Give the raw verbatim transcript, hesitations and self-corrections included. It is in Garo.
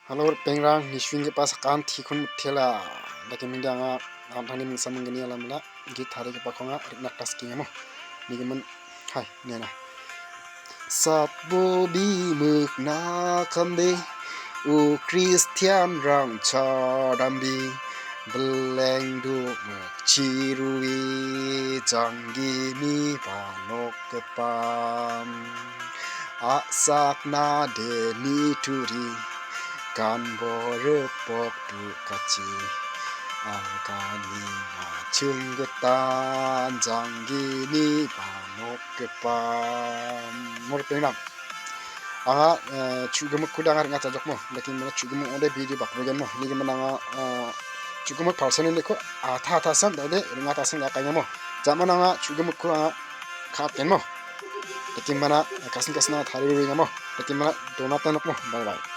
Halo, ripengrang, niswinggipa sakantikon mitela. Dakemingde anga, an·tangni mingsa minggni alamila, git tarigipako anga rikna gita sikengamo. Nigimin, hai, nena. Satbo bimikna kamde, o Kristianrang chadambe, bileng dokmik chirue, janggini banokgipa. A·sakna de nituri, gan boripok dukachi, agani nachinggitan janggini banokgipa. Mo ripengrang. Anga, eh, chu·gimikko de anga ring·atajokmo. Lekin mana chu·gimik ong·ode video bakrogenmo. Lekin mana anga, eh, chu·gimik person-niko atha athasan dade ring·atasan dakangamo. Jamana anga chu·gimikko anga ka·atgenmo. Lekin mana kasin kasin anga tarie roengamo. Lekin mana donatna nokmo. Bye bye.